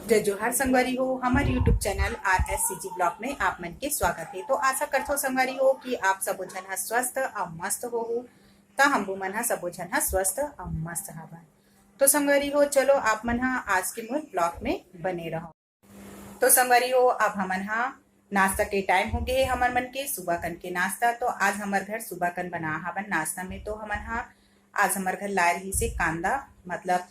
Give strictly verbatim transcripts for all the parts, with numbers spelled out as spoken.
जय जोहार संगवारी हो, हमर YouTube channel R S C G blog में आप मन के स्वागत है। तो आशा करथो संगवारी हो कि आप सबो झन ह स्वस्थ अउ मस्त हो हो, त हमू मन ह सबो झन ह स्वस्थ अउ मस्त हवन। तो संगवारी हो, चलो आप मन ह आज के मोर ब्लॉग में बने रहो। तो संगवारी हो, अब हमन ह नाश्ता के टाइम हो गए है हमर मन के सुबह कन के नाश्ता। तो आज हमर घर सुबह कन बना हवन नाश्ता में। तो हमन ह आज हमर घर लाए रही से कांदा, मतलब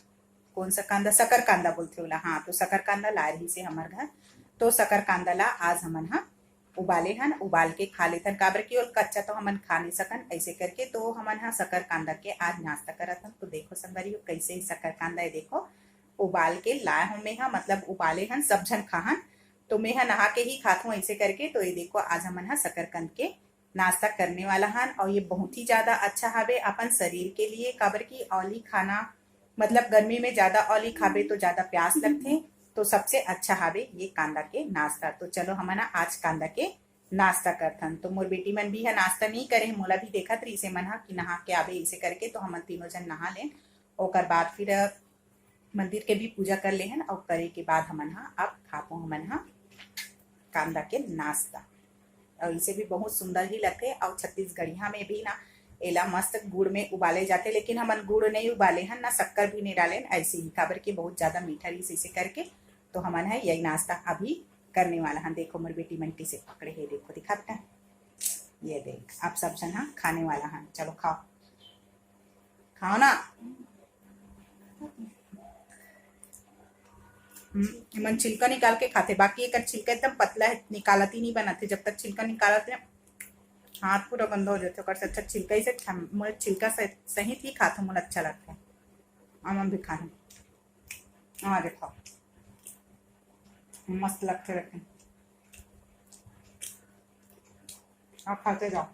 कौन सा कांदा, शक्कर कांदा बोलथे ओला, हाँ, तो शक्कर कांदा लाए रही से हमर घर। तो शक्कर कांदा ला आज हमन ह उबाले हन, उबाल के खा लेथन, काबर कि ओल कच्चा तो हमन खा नहीं सकन। ऐसे करके तो हमन ह शक्कर कांदा के आज नाश्ता करत हन। तो देखो संगवारी हो, कैसे ही शक्कर कांदा है, देखो उबाल के लाए हूँ मैं ह, मतलब उबाले हन, सब झन खाहन, तो मैं ह नहा के ही खात हूँ ऐसे करके। तो ये देखो आज हमन ह शक्कर कांदा के नाश्ता करने वाला हन, और ये बहुत ही ज्यादा अच्छा हवे अपन शरीर के लिए, काबर कि oily खाना, मतलब गर्मी में ज्यादा oily खाबे तो ज्यादा प्यास लगथे, तो सबसे अच्छा हवे ये कांदा के नाश्ता। तो चलो हमन ह आज कांदा के नाश्ता करथन। तो मोर बेटी मन भी ह नाश्ता नहीं करे, मोला भी देखत रही से मन ह कि नहा के आबे इसे करके, तो हमन तीनों जन नहा लेन, ओकर बाद फिर मंदिर के भी पूजा कर लेहन, और करे के बाद हमन ह अब खाबो हमन ह कांदा के नाश्ता। और इसे भी बहुत सुंदर ही लगथे। और छत्तीसगढ़िया में भी ना एला मस्त गुड़ में उबाले जाथे, लेकिन हमन गुड़ नहीं उबाले हन, ना शक्कर भी नहीं डालेन, ऐसे ही, काबर के बहुत ज्यादा मीठा रही इसे करके। तो हमन ह यही नाश्ता अभी करने वाला हन। देखो मोर बेटी मन कैसे पकड़े है, देखो दिखा बेटा, ये देख, आप सब झन ह खाने वाला हन। चलो खाओ, खाओ ना। हम्म, एमन छिलका निकाल के खाथे, बाकी एकर छिलका एकदम पतला है, निकालत ही नहीं बनत है। जब तक छिलका निकालत है, हाथ पूरा गंदा हो जाथे। ओकर से अच्छा छिलका ही से खा-, मोला छिलका से, सहित ही खाथो, मोला अच्छा लगथे। हमन भी खाहन। हाँ देखो, मस्त लगथे लेकिन। आप खाते जाओ।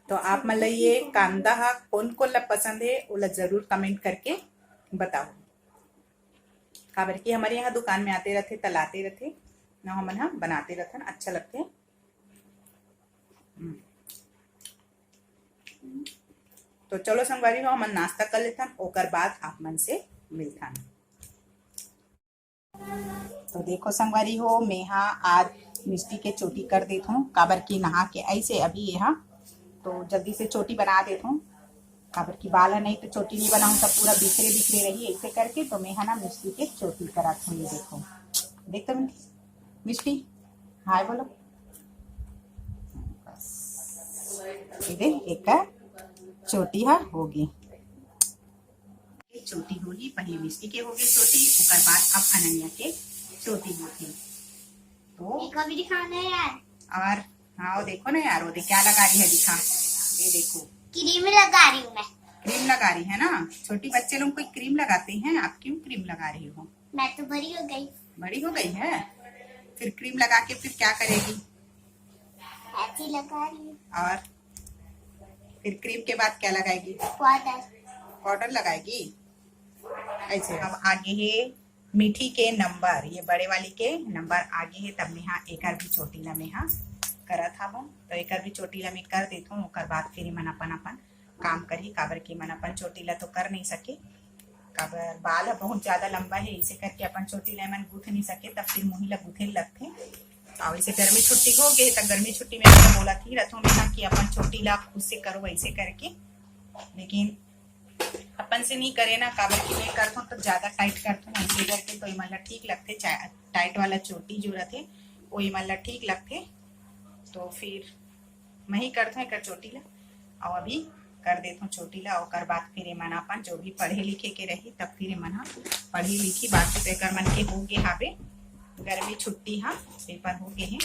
तो आप मन ला ये कांदा हा कोन कोन ला पसंद है, ओला जरूर कमेंट करके बताओ, काबर कि हमारे यहाँ दुकान में आते रहते, त लाते रहते, ना हमन हा बनाते रहथन, अच्छा लगथे। हम्म। तो चलो संगवारी हो, हमन नाश्ता कर लेथन, ओकर बाद आप मन से मिलथन। तो देखो संगवारी हो, मेहा आज मिष्टी के चोटी कर देत हूँ, काबर कि नहा के ऐसे अभी ये हा, तो जल्दी से चोटी बना देत हूँ, काबर कि बाल है नहीं तो चोटी नहीं बनाऊँ, तब पूरा बिखरे बिखरे रही। ऐसे करके तो मेहा ना मिष्टी के चोटी करत हूँ। ये देखो, देख तो मिष्टी, हाय बोलो। बस, ये दे, एक चोटी हा होगी। के चोटी होही, पहले मिष्टी के होगे चोटी, ओकर बाद अब अनन्या के चोटी होथे। तो एक अभी दिखाना है यार। और हाँ, वो देखो ना यार, वो देख क्या लगा रही है, दिखा, ये देखो। क्रीम लगा रही हूँ मैं। क्रीम लगा रही है ना, छोटी बच्चे लोग कोई क्रीम लगाते हैं, आप क्यों क्रीम लगा रही हो? मैं तो बड़ी हो गई। बड़ी हो गई है, फिर क्रीम लगा के फिर क्या करेगी? ऐसी लगा रही हूँ। और फिर क्रीम के बाद क्या लगाएगी? पाउडर। पाउडर लगाएगी। ऐसे अब आगे है मीठी के नंबर, ये बड़े वाली के नंबर आगे है, तब मेहा एकर भी चोटी ला मेहा करत हूँ। तो एकर भी चोटी ला मैं कर देत हूँ, ओकर बाद फिर मन अपन अपन काम करही, काबर कि मन अपन चोटी ला तो कर नहीं सके, काबर बाल ह बहुत ज्यादा लंबा है, इसे करके अपन चोटी ला मन गूंथ नहीं सके, तब फिर मुही ला गूंथे लगथे। और इसे गर्मी छुट्टी हो गए, तो गर्मी छुट्टी में अपन बोलत ही रहथों मेहा कि अपन चोटी ला खुद से करो ऐसे करके, लेकिन अपन से नहीं करे ना, काबर कि मैं करथों तो ज्यादा टाइट करथों ऐसे करके, तो एमन ला ठीक लगथे, चा-, टाइट वाला चोटी जो रहथे वो एमन ला ठीक लगथे। तो फिर मैं ही करथों एकर चोटी ला, और अभी कर देथों चोटी ला, ओकर बाद फिर एमन अपन जो भी पढ़े लिखे के रही, तब फिर एमन ह पढ़ी लिखी। बाकी तो एकर मन के हो गे हावे, गर्मी छुट्टी हा, पेपर हो गे हे।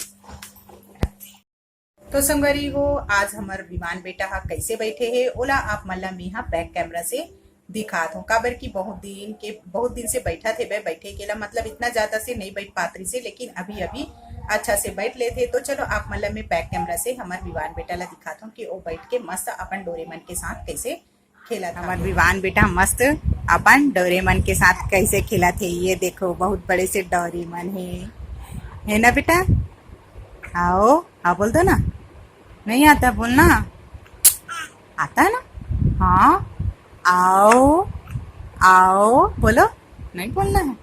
तो संगवारी हो, आज हमर विमान बेटा हा कैसे बैठे हे, ओला आप मन ला मेहा बैक कैमरा से दिखात हूँ, काबर कि बहुत दिन के, बहुत दिन से बैठत हे, बैठे के ला मतलब इतना ज्यादा से नहीं बैठ पात रही से, लेकिन अभी अभी अच्छा से बैठ लेथे। तो चलो आप मन ला मैं बैक कैमरा से हमर विमान बेटा ला दिखात हूँ कि वो बैठ के मस्त अपन डोरेमन के साथ कैसे खेलत हे। हमर विमान बेटा मस्त अपन डोरेमन के साथ कैसे खेलत हे, ये देखो बहुत बड़े से डोरेमन हे, है ना बेटा? आओ, हाँ बोल दो ना। नहीं आता बोलना, आता है ना? हाँ, आओ, आओ, बोलो, नहीं बोलना है।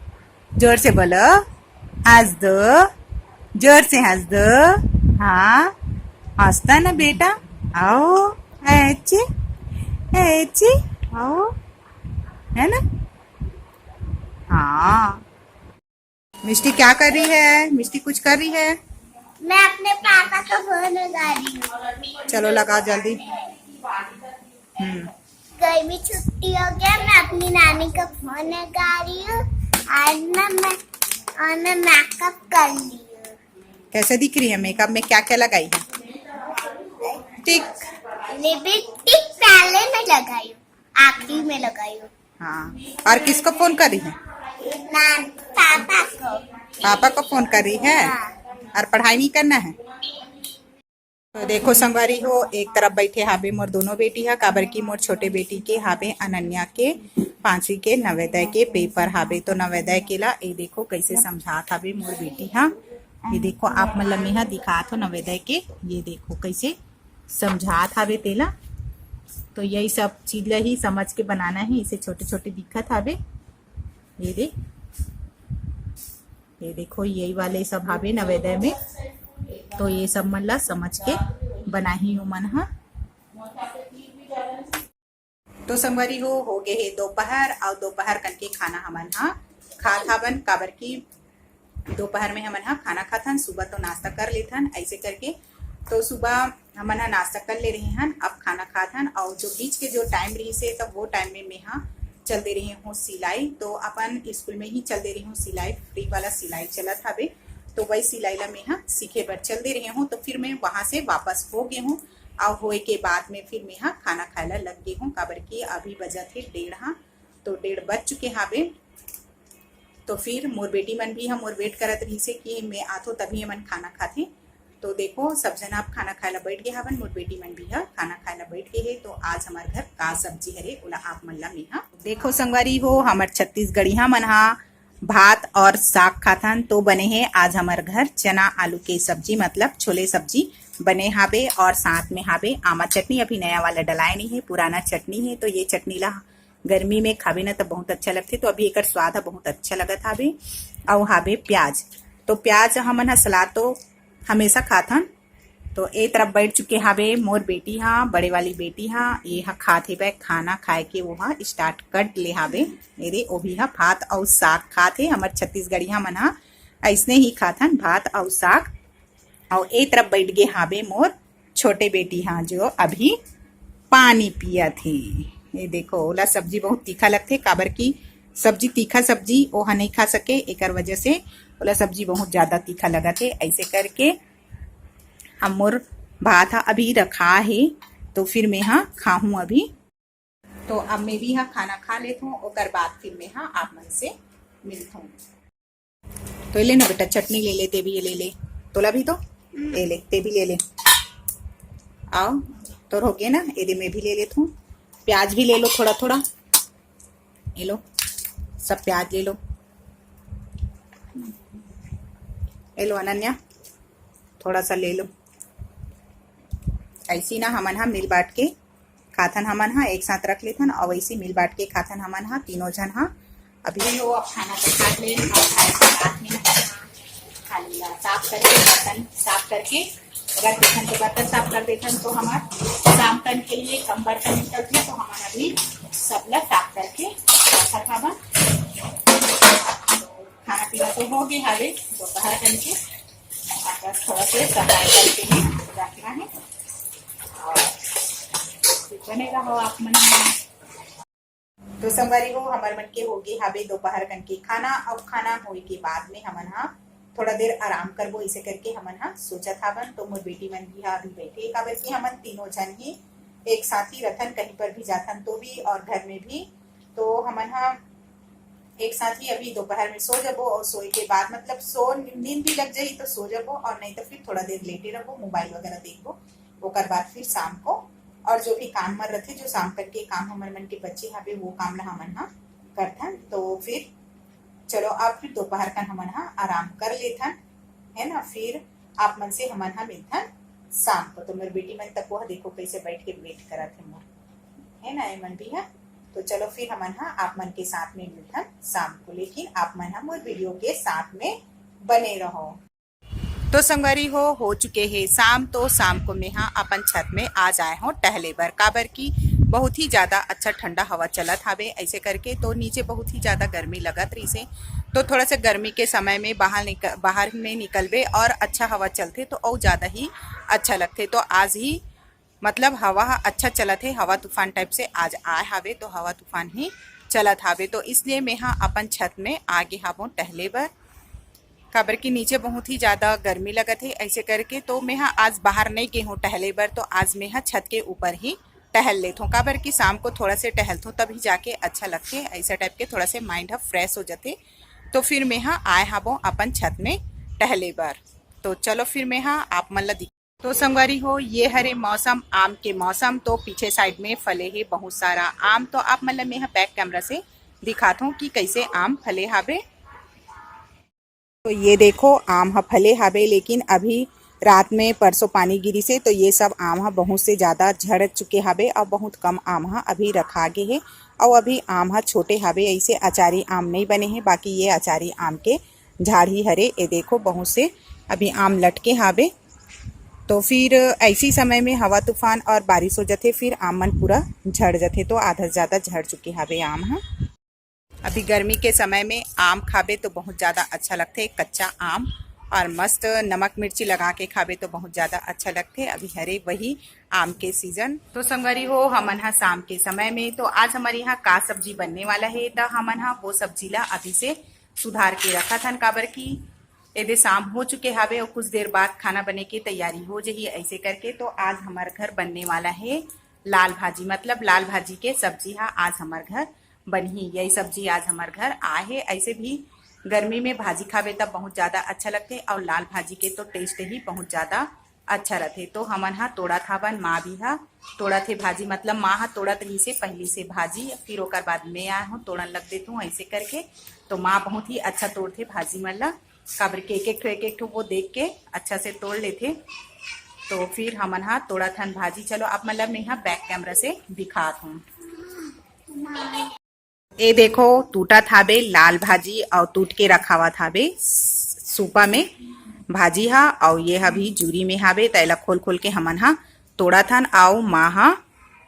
जोर से बोलो, हंस दो, जोर से हंस दो। हाँ, हंसता ना बेटा। आओ, ऐची, ऐची, आओ, है ना? हाँ। मिष्टी क्या कर रही है? मिष्टी कुछ कर रही है? मैं अपने पापा का फोन लगा रही हूँ। चलो, लगाओ जल्दी। हम्म। गर्मी छुट्टी हो गया, मैं अपनी नानी का फोन लगा रही हूँ। और ना मैं, और मैं मेकअप कर ली हूँ। कैसे दिख रही है? मेकअप में क्या क्या लगाई है? टिक। लिपस्टिक पहले मैं लगाई हूँ, आखिरी में लगाई हूँ। हाँ, और किसको फोन कर रही है? ना, पापा को। पापा को फोन कर रही है। हाँ। और पढ़ाई नहीं करना है? तो देखो संगवारी हो, एक तरफ बैठे हाबे मोर दोनों बेटी हा, काबर की मोर छोटे बेटी के हाबे अनन्या के पांचवी के नवोदय के पेपर हाबे। तो नवोदय के ला ये देखो कैसे समझात हाबे मोर बेटी हा। ये देखो, आप मन ला मेहा दिखात हो नवोदय के। ये देखो कैसे समझात हाबे तेला। तो यही सब चीज ला ही समझ के बनाना है, इसे छोटे छोटे दिखत हाबे। ये दे, ये देखो, यही वाले सब हाबे नवोदय में। तो ये सब मन ला समझ के बनाही उमन हा। तो संगवारी हो, हो गए हे दोपहर, और दोपहर कन के खाना हमन हा खात हाबन, काबर की दोपहर में हमन हा खाना खाथन, सुबह तो नाश्ता कर लेथन ऐसे करके। तो सुबह हमन हा नाश्ता कर ले रहे हन, अब खाना खाथन। और जो बीच के जो टाइम रही से, तब वो टाइम में मैं हा चल दे रही हूँ सिलाई। तो अपन स्कूल में ही चल दे रही हूँ सिलाई, फ्री वाला सिलाई चलत हवे, तो वही सिलाई ला मैं हा सीखे बर चल दे रही हूँ। तो फिर मैं वहां से वापस हो गई हूँ, और होए के बाद में फिर मैं हा खाना खाए ला लग गई हूँ, काबर की अभी बजत हे डेढ़ हा, तो डेढ़ बज चुके हाबे। तो फिर मोर बेटी मन भी हा मोर वेट करत रहिसे कि मैं आथो तभी हमन खाना खाथे। तो देखो, सब झन आप खाना खाए ला बैठ गए हावन, मोर बेटी मन भी हा खाना खाए ला बैठ गए हे। तो आज हमार घर का सब्जी हरे, ओला आप मन ला मेहा। देखो संगवारी हो, हमर छत्तीसगढ़िया मन हा भात और साग खाथन। तो बने हे आज हमर घर चना आलू के सब्जी, मतलब छोले सब्जी बने हाबे, और साथ में हाबे आमा चटनी। अभी नया वाला डलाए नहीं है, पुराना चटनी है। तो ये चटनी ला गर्मी में खाबे ना, तो बहुत अच्छा लगथे। तो अभी एकर स्वाद ह बहुत अच्छा लगत हाबे। अउ हाबे प्याज, तो प्याज हमन ह सलाद तो हमेशा खाथन। तो ए तरफ बैठ चुके हाबे मोर बेटी हा, बड़े वाली बेटी हा। ये हा खात हे बे खाना, खाए के वो हा स्टार्ट कर ले हाबे। ये दे, ओभी हा भात अउ साग खात हे। हमर छत्तीसगढ़िया मन हा अइसने ही खाथन, भात अउ साग। अउ ए तरफ बैठ गे हाबे मोर छोटे बेटी हा, जो अभी पानी पियत हे। ये देखो, ओला सब्जी बहुत तीखा लगथे, काबर की सब्जी तीखा सब्जी ओहा नहीं खा सके, एकर वजह से ओला सब्जी बहुत ज्यादा तीखा लगत हे। ऐसे करके हम मोर भात हा अभी रखा हे, तो फिर मैं हा खाहूँ अभी। तो अब मैं भी हा खाना खा लेत हूँ, ओकर बाद फिर मैं हा आप मन से मिलत हूँ। तो ये ले ना बेटा, चटनी ले ले, ते भी ये ले ले, तोला भी तो ये ले, ते भी ले ले। आओ, तोर हो गया ना, ये दे, मैं भी ले लेत हूँ। प्याज भी ले लो थोड़ा थोड़ा, ये लो, सब प्याज ले लो, ये लो अनन्या, थोड़ा सा ले लो। ऐसी ना हमन हा मिल बांट के खाथन, हमन हा एक साथ रख लेथन और वैसे मिल बांट के खाथन हमन हा तीनों झन हा। अभी वो अब खाना तो खा ले, अब खाए के बाद में हमन हा थाली ला साफ करके, बर्तन साफ करके रख देथन। तो बर्तन साफ कर देथन, तो हमार शाम तन के लिए कम बर्तन निकलते, तो हमन अभी सबला साफ करके रखत हवन। खाना पीना तो हो गए हवे दोपहर तन के, अब बस थोड़ा से सफाई करके ही रखना है। और बने रहो आप मन। तो संगवारी हो, हमर मन के होगे हाबे दोपहर कन के खाना। अब खाना होए के बाद में हमन हा थोड़ा देर आराम करबो, इसे करके हमन हा सोचत हावन। तो मोर बेटी मन भी हा अभी बैठे, काबर कि हमन तीनों झन ही एक साथ ही रथन, कहीं पर भी जाथन तो भी और घर में भी। तो हमन हा एक साथ ही अभी दोपहर में सो जबो और सोए के बाद, मतलब, सो नींद भी लग जाही तो सो जबो, और नहीं तो फिर थोड़ा देर लेटे रहबो, मोबाइल वगैरह देखबो। ओकर बाद फिर शाम को और जो भी काम मन रथे, जो शाम करके काम हमर मन के बचे हवे, वो काम ला हमन हा करथन। तो फिर चलो, अब फिर दोपहर का हमन हा आराम कर लेथन, है ना। फिर आप मन से हमन हा मिलथन शाम को। तो मेरे बेटी मन तक वो देखो कैसे बैठ के वेट करत है मोर, है ना। ये मन भी है, तो चलो फिर हमन ह आप मन के साथ में मिलथन शाम को, लेकिन आप मन ह मोर वीडियो के साथ में बने रहो। तो संगवारी हो, हो चुके हे शाम। तो शाम को मेहा अपन छत में आज आए हों टहले बर, काबर कि बहुत ही ज्यादा अच्छा ठंडा हवा चलत हावे। ऐसे करके तो नीचे बहुत ही ज्यादा गर्मी लगत रहिसे, तो थोड़ा सा गर्मी के समय में बाहर निक-, बाहर में निकलबे और अच्छा हवा चलथे तो अउ ज्यादा ही अच्छा लगथे। तो आज ही मतलब हवा ह अच्छा चलत हे, हवा तूफान टाइप से आज आए हावे, तो हवा तूफान ही चलत हावे, तो इसलिए मेहा अपन छत में आगे हावों टहले बर, काबर कि नीचे बहुत ही ज्यादा गर्मी लगत हे। ऐसे करके तो मेहा आज बाहर नहीं गे हों टहले बर, तो आज मेहा छत के ऊपर ही टहल लेथों, काबर कि शाम को थोड़ा से टहलथों तभी जाके अच्छा लगथे। ऐसा टाइप के थोड़ा से माइंड ह फ्रेश हो जाथे। तो फिर मेहा आए हावों अपन छत में टहले बर। तो चलो फिर मेहा आप मन ला दिख-, तो संगवारी हो, ये हरे मौसम, आम के मौसम। तो पीछे साइड में फले हे बहुत सारा आम, तो आप मन ला मेहा बैक कैमरा से दिखात हों कि कैसे आम फले हावे। तो ये देखो, आम ह फले हावे, लेकिन अभी रात में परसों पानी गिरिसे, तो ये सब आम ह बहुत से ज्यादा झड़ चुके हावे और बहुत कम आम ह अभी रखा गे हे। और अभी आम ह छोटे हावे, ऐसे अचारी आम नहीं बने हे, बाकी ये अचारी आम के झाड़ ही हरे। ये देखो, बहुत से अभी आम लटके हावे। तो फिर ऐसी समय में हवा तूफान और बारिश हो जाथे, फिर आम मन पूरा झड़ जाथे, तो आधा से ज्यादा झड़ चुके हावे आम ह। अभी गर्मी के समय में आम खाबे तो बहुत ज्यादा अच्छा लगथे, कच्चा आम, और मस्त नमक मिर्ची लगा के खाबे तो बहुत ज्यादा अच्छा लगथे। अभी हरे वही आम के सीजन। तो संगवारी हो, हमन ह शाम के समय में, तो आज हमर यहाँ का सब्जी बनने वाला हे, त हमन ह वो सब्जी ला अभी से सुधार के रखत हन, काबर कि एदे शाम हो चुके हावे और कुछ देर बाद खाना बने के तैयारी हो जही। ऐसे करके तो आज हमर घर बनने वाला हे लाल भाजी, मतलब लाल भाजी के सब्जी हा आज हमर घर बनही। यही सब्जी आज हमर घर आए हे। ऐसे भी गर्मी में भाजी खावे तब बहुत ज्यादा अच्छा लगथे और लाल भाजी के तो टेस्ट ही बहुत ज्यादा अच्छा रथे। तो हमन ह तोड़त हावन, माँ भी ह तोड़त हे भाजी, मतलब माँ ह तोड़त रहिसे पहिली से भाजी, फिर ओकर बाद में आए हों तोड़न लग देत हों ऐसे करके। तो माँ बहुत ही अच्छा तोड़थे भाजी मन ला, काबर के एक एक ठो, एक एक ठो वो देख के अच्छा से तोड़ लेथे। तो फिर हमन ह तोड़त हन भाजी। चलो आप मन ला मैं ह बैक कैमरा से दिखात हों। ए देखो, टूटत हाबे लाल भाजी अउ टूट के रखावत हाबे सूपा में भाजी हा, अउ ये हा भी जूरी में हाबे, त एला खोल खोल के हमन हा तोड़त हन, अउ माँ हा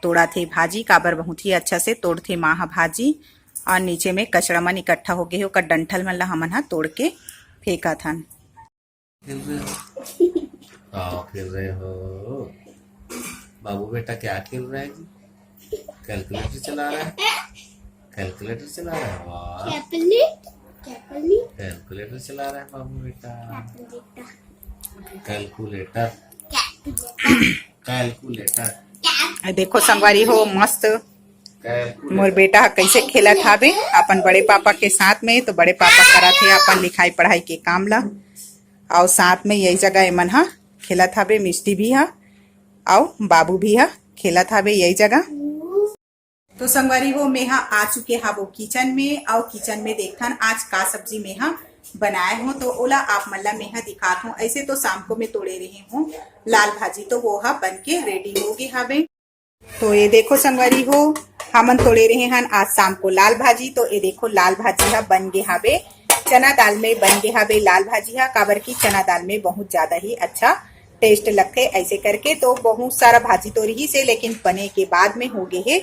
तोड़त हे भाजी, काबर बहुत ही अच्छा से तोड़थे माँ हा भाजी। अउ नीचे में कचरा मन इकट्ठा हो गे हे, ओकर डंठल मन ला हमन हा तोड़ के फेंकत हन। खेल रहे हो? क्या खेल रहे हो? बाबू बेटा क्या खेल रहा है जी? कैलकुलेटर चला रहा है। कैलकुलेटर चला रहा है, वाह। कैपली, कैपली। कैलकुलेटर चला रहा है बाबू बेटा। कैलकुलेटर। कैलकुलेटर। कैलकुलेटर। कैलकुलेटर। ए देखो संगवारी हो, मस्त कैलकुलेटर। मोर बेटा ह कैसे खेलत हाबे अपन बड़े पापा के साथ में। तो बड़े पापा करत हे अपन लिखाई पढ़ाई के काम ला, अउ साथ में यही जगह एमन ह खेलत हाबे, मिष्टी भी ह अउ बाबू भी ह खेलत हाबे यही जगह। तो संगवारी हो, मेहा आ चुके हाबो किचन में, अउ किचन में देखथन आज का सब्जी मेहा बनाए हों, तो ओला आप मन ला मेहा दिखात हों। ऐसे तो शाम को मैं तोड़े रहे हों लाल भाजी, तो वो हा बन के रेडी हो गे हाबे। तो ये देखो संगवारी हो, हमन तोड़े रहे हन आज शाम को लाल भाजी। तो ये देखो लाल भाजी हा बन गे हाबे, चना दाल में बन गे हाबे लाल भाजी हा, काबर की चना दाल में बहुत ज्यादा ही अच्छा टेस्ट लगथे। ऐसे करके तो बहुत सारा भाजी तो रहिसे, लेकिन बने के बाद में हो गे हे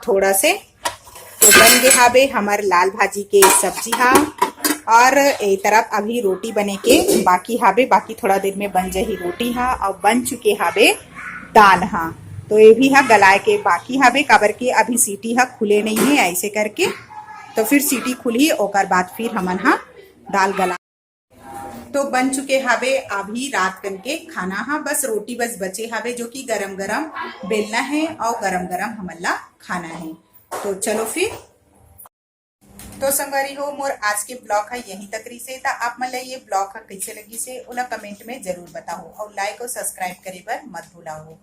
थोड़ा से। तो बन गे हाबे हमर लाल भाजी के सब्जी हा, और ए तरफ अभी रोटी बने के बाकी हाबे, बाकी थोड़ा देर में बन जाही रोटी हा। और बन चुके हाबे दाल हा, तो ये भी हा गलाए के बाकी हाबे, काबर के अभी सीटी हा खुले नहीं है, ऐसे करके तो फिर सीटी खुलही, ओकर बाद फिर हमन हा दाल गला। तो बन चुके हाबे अभी रात कन के खाना हा, बस रोटी बस बचे हाबे, जो कि गरम गरम बेलना है और गरम गरम हमन ला खाना है। तो चलो फिर। तो संगवारी हो, मोर आज के ब्लॉग ह यहीं तक रहिसे। त आप मन ला ये ब्लॉग ह कैसे लगिसे, ओला कमेंट में जरूर बताओ, और लाइक और सब्सक्राइब करे बर मत भुलाओ।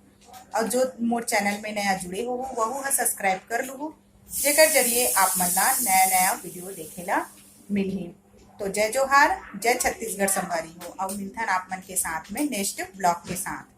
और जो मोर चैनल में नया जुड़े हो, वहू ह सब्सक्राइब कर लूहू, जेकर जरिए आप मन ला नया नया वीडियो देखे ला मिलही। तो जय जोहार, जय छत्तीसगढ़ संगवारी हो, और मिलथन आप मन के साथ में नेक्स्ट ब्लॉग के साथ।